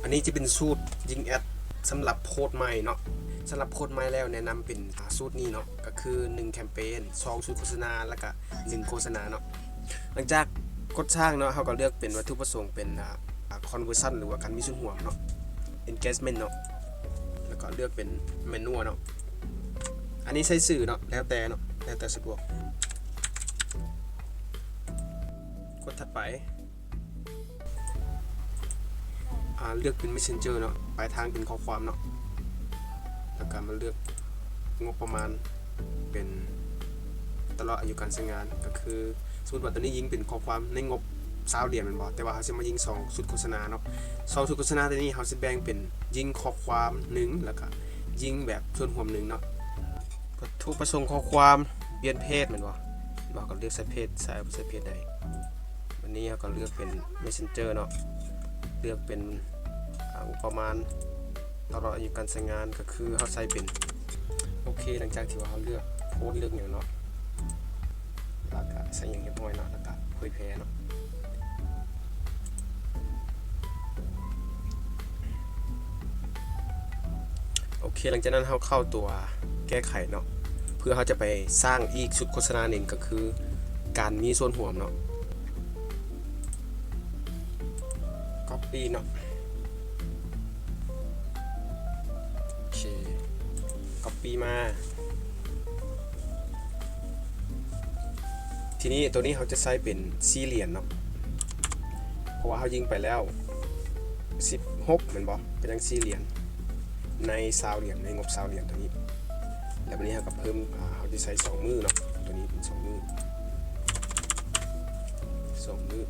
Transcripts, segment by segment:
ອັນນີ້ຈະເປັນສູດຍິງແອັດສຳລັບໂພສໃໝ່ເນາະ. ສຳລັບໂພສໃໝ່ແລ້ວແນະນຳເປັນ ອ່າ ສູດນີ້ເນາະ ກໍຄື ໜຶ່ງ ແຄມເປນ, ສອງ ຊຸດໂຄສະນາ ແລ້ວກະ ໜຶ່ງ ໂຄສະນາເນາະ. ຫຼັງຈາກກົດສ້າງເນາະ ເຮົາກໍເລືອກເປັນວັດຖຸປະສົງເປັນ ອ່າ ອ່າ ຄອນເວີຊັນ ຫຼືວ່າການມີສ່ວນຮ່ວມເນາະ, ເອັນເກຈເມັນເນາະ ແລ້ວກໍເລືອກເປັນແມນນວລເນາະ. ອັນນີ້ໃສ່ຊື່ເນາະ ແລ້ວແຕ່ເນາະ ແລ້ວແຕ່ສະດວກ. ກົດຖັດໄປ ອ່າ ເລືອກເປັນເມັດເຊັນເຈີເນາະ ປາຍທາງເປັນຂໍ້ຄວາມເນາະ ແລ້ວກໍມາເລືອກງົບປະມານເປັນຕະຫຼອດອາຍຸການໃຊ້ງານ ກໍຄື ສົມມຸດວ່າຕົວນີ້ຍິງເປັນຂໍ້ຄວາມໃນງົບຊາວຫຼຽນແມ່ນບໍ່? ແຕ່ວ່າເຮົາຊິມາຍິງສອງຊຸດໂຄສະນາເນາະ. ສອງຊຸດໂຄສະນາຕົວນີ້ເຮົາຊິແບ່ງເປັນຍິງຂໍ້ຄວາມໜຶ່ງ ແລ້ວກໍຍິງແບບສ່ວນຮ່ວມໜຶ່ງເນາະ. ວັດຖຸປະສົງຂໍ້ຄວາມ ປ່ຽນເພດແມ່ນບໍ່? ເຮົາກໍເລືອກໃສ່ເພດຊາຍ ໃສ່ເພດໃດ. ບັດນີ້ເຮົາກໍເລືອກເປັນເມັດເຊັນເຈີເນາະ ເລືອກເປັນ ອ່າ ງົບປະມານຕະຫຼອດອາຍຸການໃຊ້ງານ ກໍຄືເຮົາໃສ່ເປັນ ໂອເຄ. ຫຼັງຈາກທີ່ວ່າເຮົາເລືອກໂພສ ເລືອກຫຍັງເນາະ ແລ້ວກໍໃສ່ຫຍັງຮຽບຮ້ອຍເນາະ ແລ້ວກໍເຜີຍແຜ່ເນາະ. ໂອເຄ ຫຼັງຈາກນັ້ນເຮົາເຂົ້າຕົວແກ້ໄຂເນາະ ເພື່ອເຮົາຈະໄປສ້າງອີກຊຸດໂຄສະນາໜຶ່ງ ກໍຄືການມີສ່ວນຮ່ວມເນາະ. ກັອບປີ້ເນາະ ໂອເຄ ກັອບປີ້ມາ. ທີນີ້ຕົວນີ້ເຮົາຈະໃຊ້ເປັນສີ່ຫຼຽນເນາະ ເພາະວ່າເຮົາຍິງໄປແລ້ວສິບຫົກແມ່ນບໍ່? ເປັນຫຍັງສີ່ຫຼຽນ ໃນຊາວຫຼຽນ ໃນງົບຊາວຫຼຽນຕົວນີ້. ແລ້ວບັດນີ້ເຮົາກໍເພີ່ມ ອ່າ ເຮົາຈະໃຊ້ສອງມື້ເນາະ ຕົວນີ້ເປັນສອງມື້ ສອງມື້.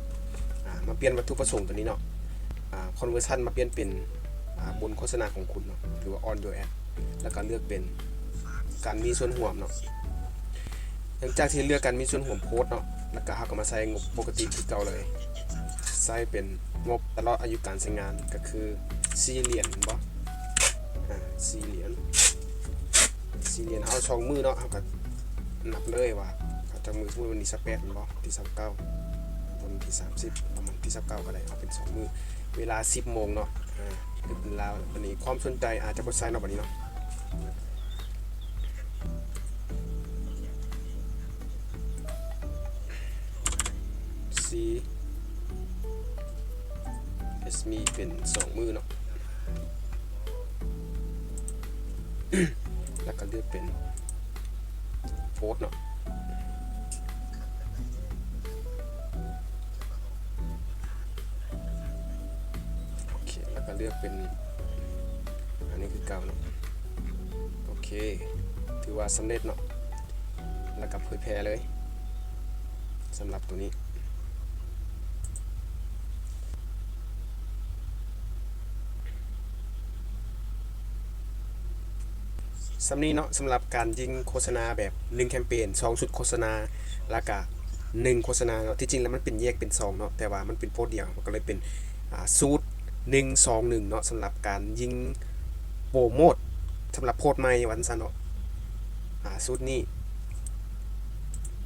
ອ່າ ມາປ່ຽນວັດຖຸປະສົງຕົວນີ້ເນາະ ອ່າ ຄອນເວີຊັນ ມາປ່ຽນເປັນ ອ່າ ບົນໂຄສະນາຂອງຄຸນເນາະ ຫຼືວ່າ on your ad ແລ້ວກໍເລືອກເປັນການມີສ່ວນຮ່ວມເນາະ. ຫຼັງຈາກທີ່ເລືອກການມີສ່ວນຮ່ວມໂພສເນາະ ແລ້ວກໍເຮົາກໍມາໃສ່ງົບປົກກະຕິຄືເກົ່າເລີຍ ໃສ່ເປັນງົບຕະຫຼອດອາຍຸການໃຊ້ງານ ກໍຄືສີ່ຫຼຽນແມ່ນບໍ່? ອ່າ ສີ່ຫຼຽນ ສີ່ຫຼຽນ ເຮົາເອົາສອງມື້ເນາະ ເຮົາກໍນັບເລີຍວ່າເອົາຈັກມື້. ສົມມຸດວັນທີຊາວແປດແມ່ນບໍ່? ວັນທີຊາວເກົ້າ ວັນທີສາມສິບ ປະມານວັນທີຊາວເກົ້າກໍໄດ້ ເອົາເປັນສອງມື້ ເວລາສິບໂມງເນາະ. ອ່າ ເປັນລາວ ບັດນີ້ຄວາມສົນໃຈອາດຈະບໍ່ໃສ່ເນາະ ບັດນີ້ເນາະ. ສີ່ ເອັສ ມີ ເປັນສອງມື້ເນາະ ແລ້ວກໍເລືອກເປັນໂພສເນາະ. ໂອເຄ ແລ້ວກໍເລືອກເປັນອັນນີ້ຄືເກົ່າເນາະ. ໂອເຄ ຖືວ່າສຳເລັດເນາະ ແລ້ວກໍເຜີຍແຜ່ເລີຍ ສຳລັບຕົວນີ້. ສ່ຳນີ້ເນາະ ສຳລັບການຍິງໂຄສະນາແບບໜຶ່ງແຄມເປນ ສອງຊຸດໂຄສະນາ ແລ້ວກະໜຶ່ງໂຄສະນາເນາະ. ທີ່ຈິງແລ້ວມັນເປັນແຍກເປັນສອງເນາະ ແຕ່ວ່າມັນເປັນໂພສດຽວ ມັນກໍເລີຍເປັນ ອ່າ ສູດໜຶ່ງສອງໜຶ່ງເນາະ ສຳລັບການຍິງໂປຣໂມດ ສຳລັບໂພສໃໝ່ວ່າຊັ້ນເນາະ. ອ່າ ສູດນີ້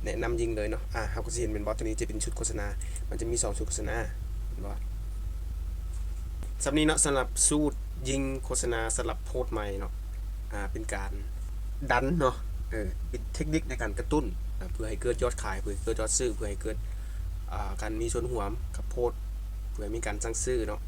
ແນະນຳຍິງເລີຍເນາະ. ອ່າ ເຮົາກໍຊິເຫັນແມ່ນບໍ່ ຕົວນີ້ຈະເປັນຊຸດໂຄສະນາ ມັນຈະມີສອງຊຸດໂຄສະນາ ເຫັນບໍ່? ສ່ຳນີ້ເນາະ ສຳລັບສູດຍິງໂຄສະນາສຳລັບໂພສໃໝ່ເນາະ. ອ່າ ເປັນການດັນເນາະ ເອີ ເປັນເທັກນິກໃນການກະຕຸ້ນ ເພື່ອໃຫ້ເກີດຍອດຂາຍ ເພື່ອໃຫ້ເກີດຍອດຊື້ ເພື່ອໃຫ້ເກີດ ອ່າ ການມີສ່ວນຮ່ວມກັບໂພສ ເພື່ອໃຫ້ມີການສັ່ງຊື້ເນາະ.